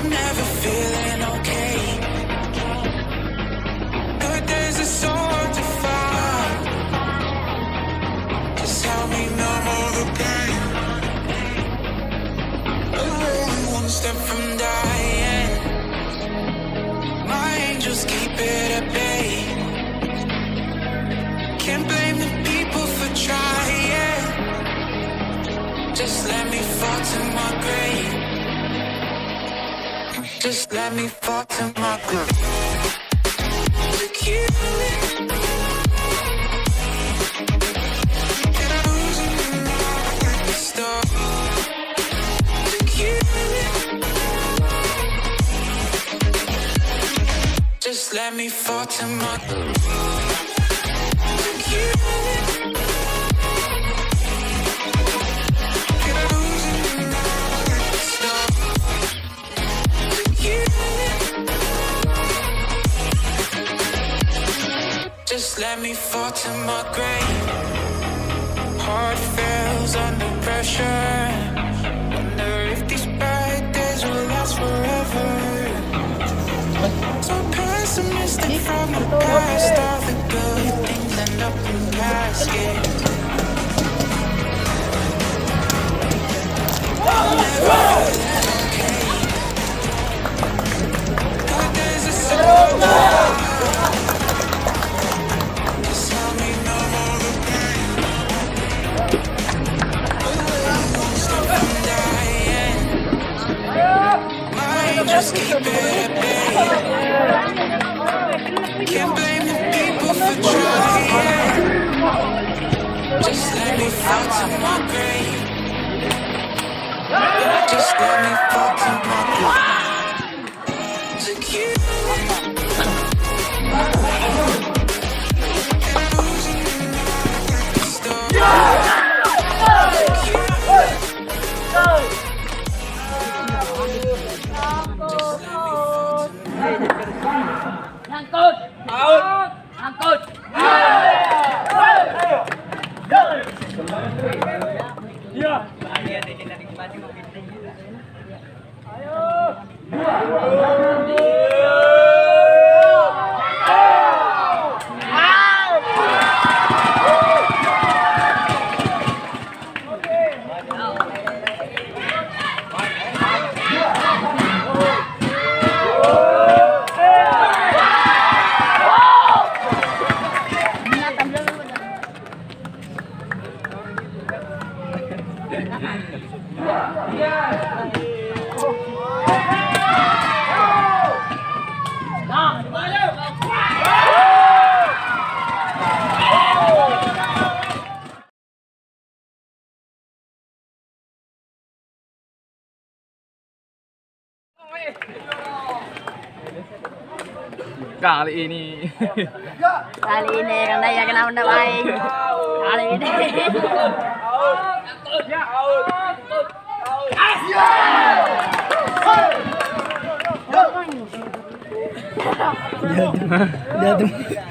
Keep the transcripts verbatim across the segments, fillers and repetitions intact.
Never feeling okay. Good days are so hard to find. Just help me numb all the pain. I'm only one step from dying. My angels keep it at bay. Can't blame the people for trying. Just let me fall to my grave. Just let me fall to my grave. To kill it. Can I lose it and not get stuck? To kill it. Just let me fall to my grave. To kill it. Can I lose it and not get stuck? Just let me fall to my grave. Heart fails under pressure. Wonder if these bad days will last forever. So pessimistic from the past. All the good things end up in past, yeah. Just keep it at bay. Can't blame the people for trying. Just let me fall to my grave. Just let me fall to my grave. To kill. Nyangkut! Out! Nyangkut! Iya. Kali ini. Kali ini, karena ya kenapa ndak main? Kali ini. Jatuh. Jatuh.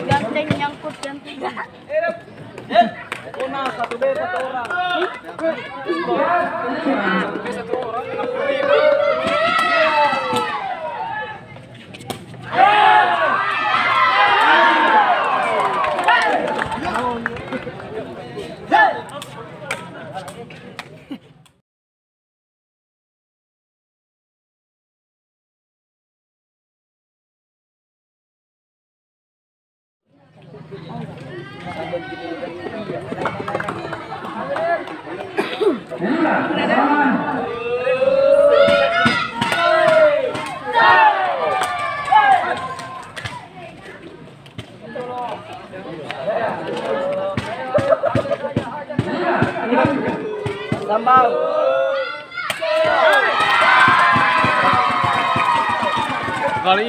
Ganteng nyangkut, ganteng. Kali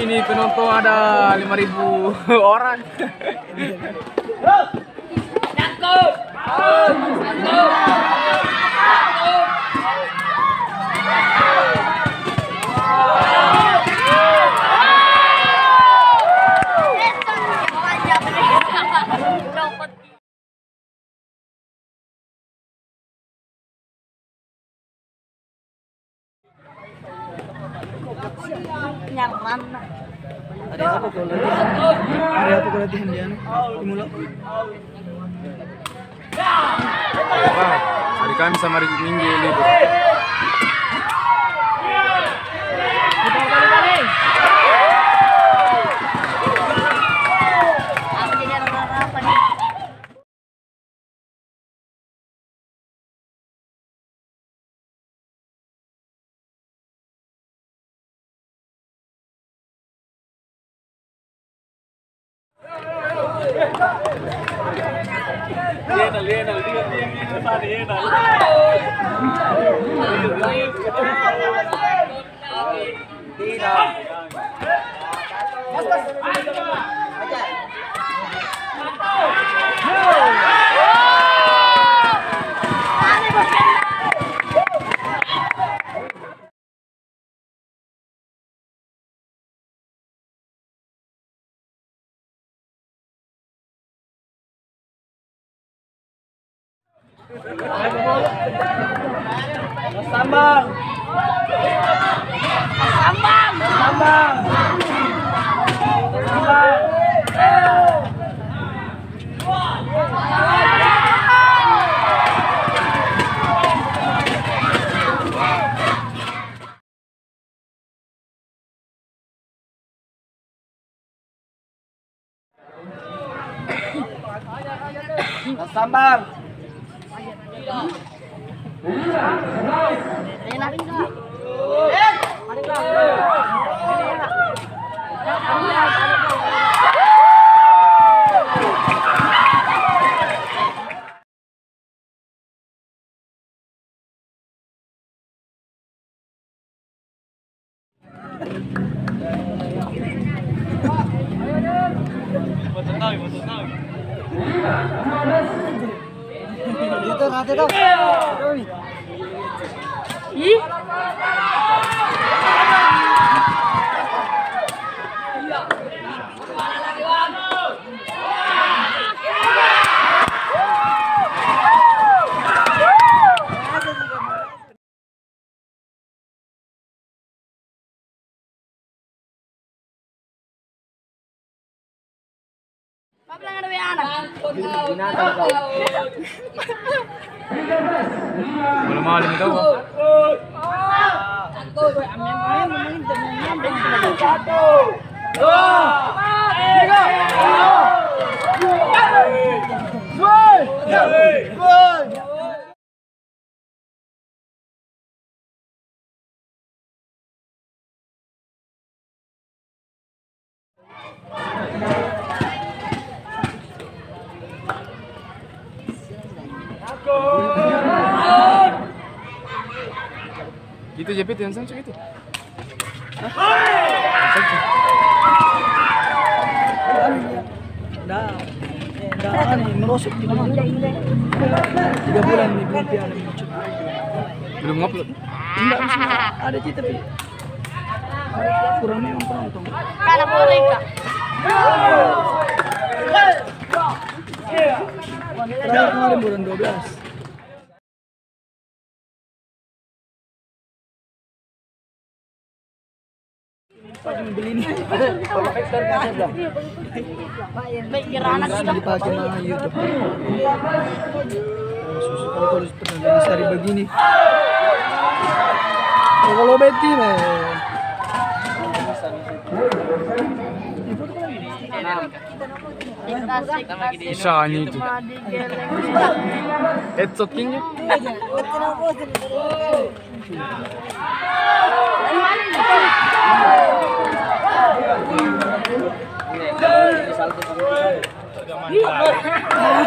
ini penonton ada lima ribu orang. Ada apa kau latihan? Ada apa kau latihan di anu? Di Mulo? Hari Kamis sama hari Minggu libur. Sambang. Sambang. Sambang. Sambang. Sambang. Ih. Malu-malu mi tau. Itu J P T yang samsung itu. Nda, nda, anu, merosot di mana? Tiga bulan nih, belum piala nih. Belum ngupload. Enggak, maksudnya ada sih, tapi kurang memang penonton. Karena boleh, Kak. Terakhir kemarin bulan dua belas. Pakai beli ini. Baik, gerana. Bisa dipakai mah YouTube. Susah kalau, kalau pertandingan sehari begini. Kalau Betty, meh. Bisa ini itu. Headshot king-nya.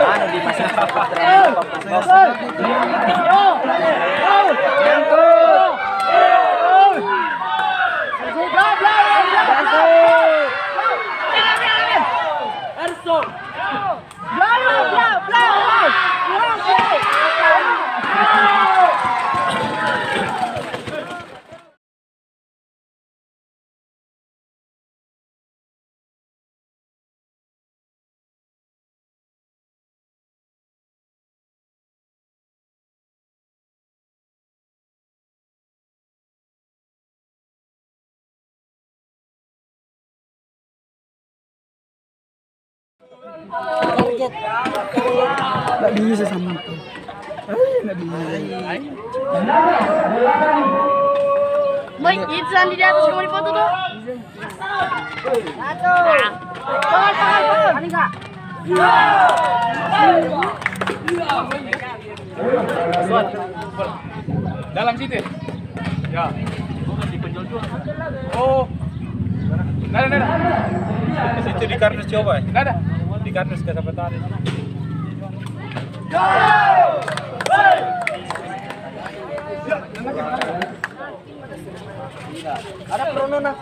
Anu di pasar. Target. Nggak bisa sama itu. Eh, nggak bisa. Boy, itu Sandi di atas, kamu dipoto tuh. Satu. Pukul, pukul, pukul. Ada nggak? Dalam situ. Ya. Oh. Nada, nada. Situ di kardus coba, eh. Nada. Di kardus ke siapa tadi? Ada peronona.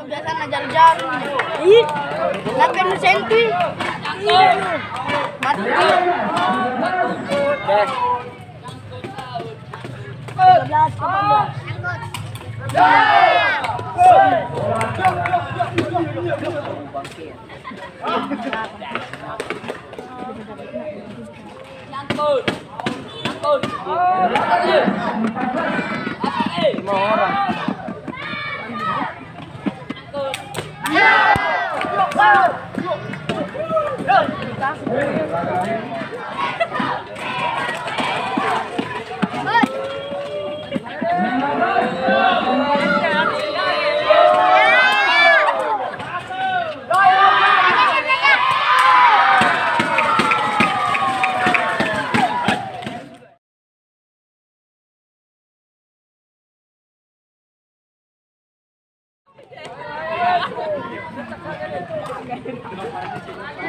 Biasana jaru-jaru. Ih, latihan senti. Mati.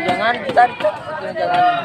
Jangan ditarik, Cok. Jangan.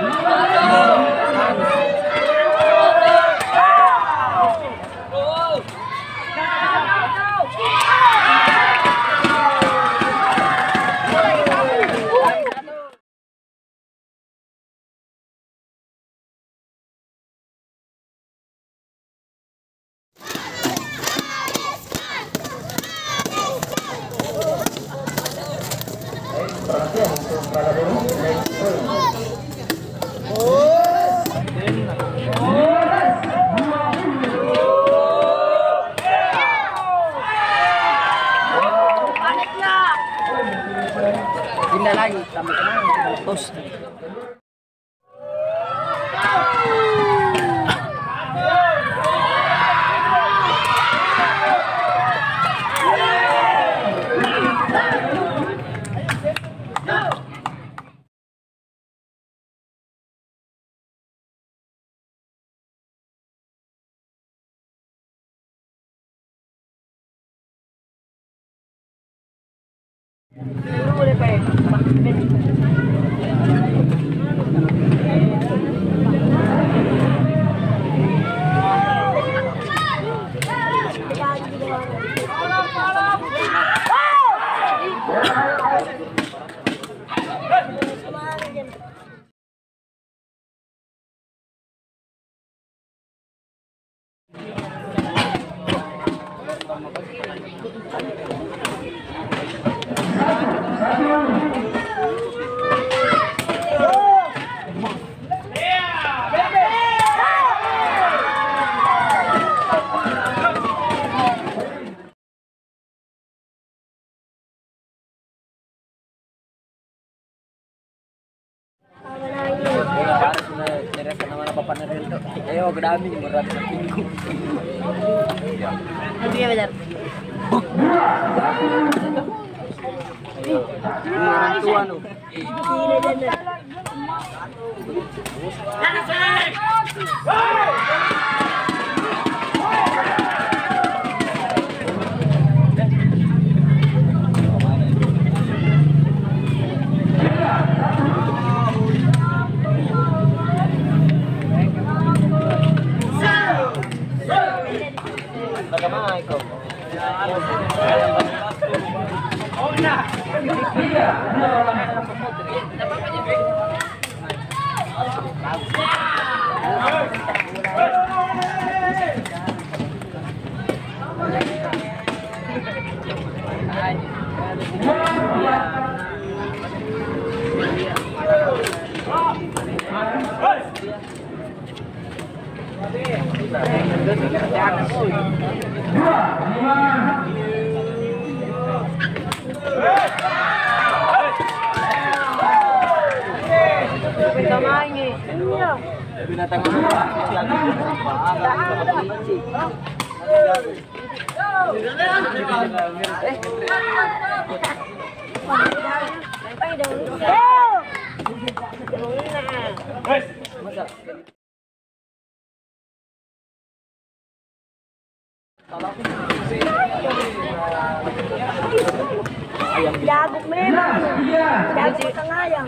Ayo, kedaming berat sampingku. Iya, benar. Orang tua, no. Binatang apa? Jago memang. Jago tengah yang.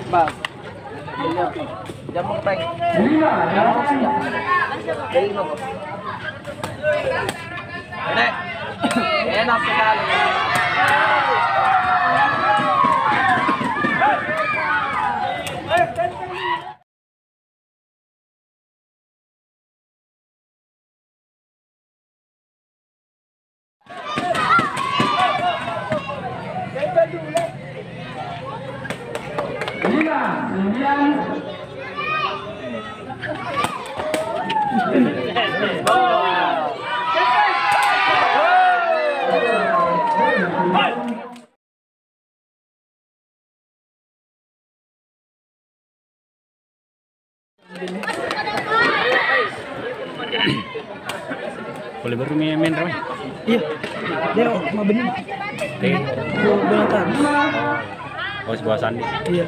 Bang. Iya. Jammang, Bang. Jammang, siap. Jadi, no. Enak. Enak sekali. Pole baru main ramai. Iya. Dia mau bening. Iya. Gua, gua nonton. Oh, sebuah sandi. Iya.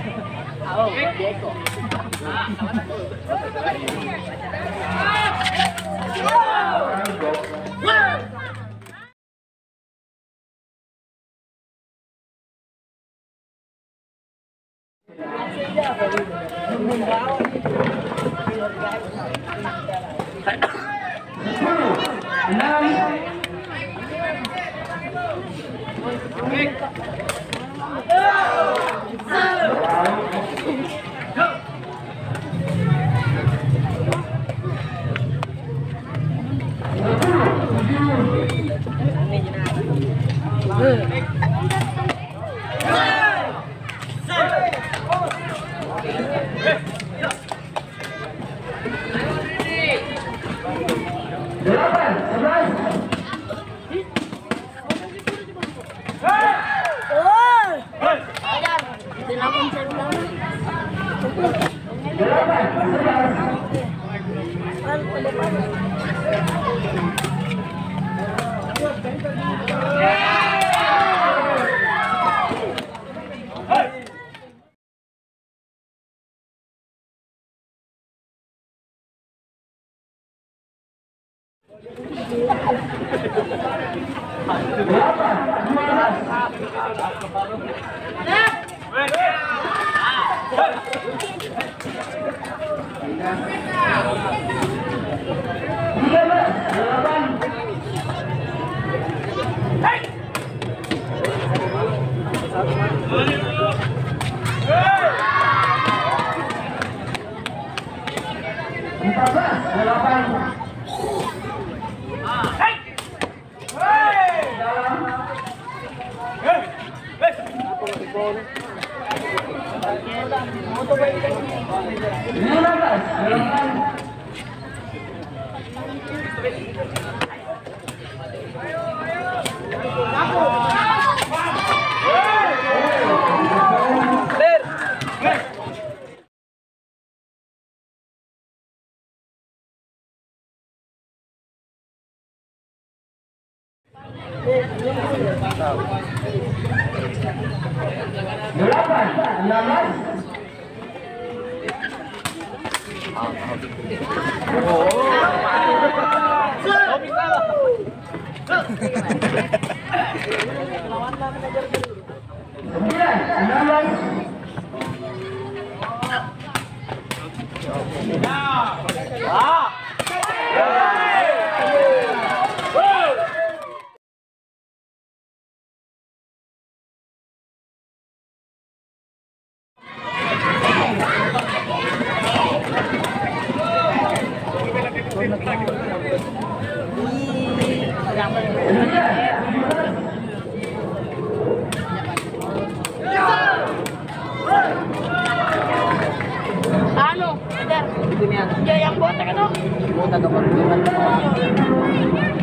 Anu, Eder. Itu nih, Anu. Ya, yang botak itu. Botak apa?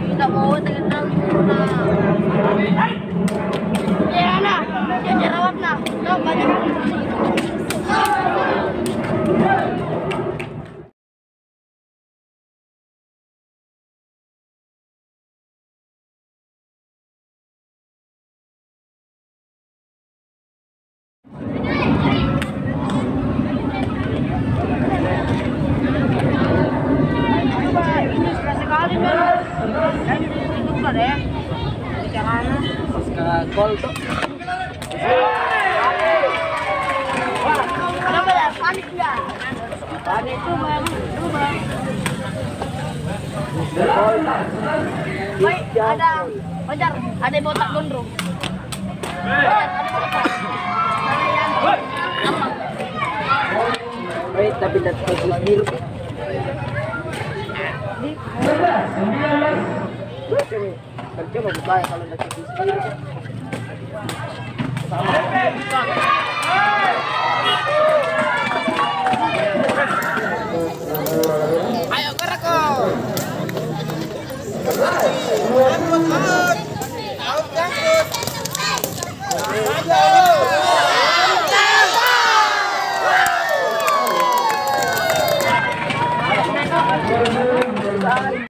Kita mau botak itu. Ya, nah. Ya, jerawat, nah. Nah, banyak. Sekali, men. Saya juga deh. Caranya. Pas ke gol tuh. Kenapa ya? Panik ya? Panik tuh, Bang. Tuh, Bang. Baik, ada Fajar, ada botak gondrong. Ada botak. Apa? Baik, tapi tak terus biru. Percuma ku kaya kalau naki sendiri.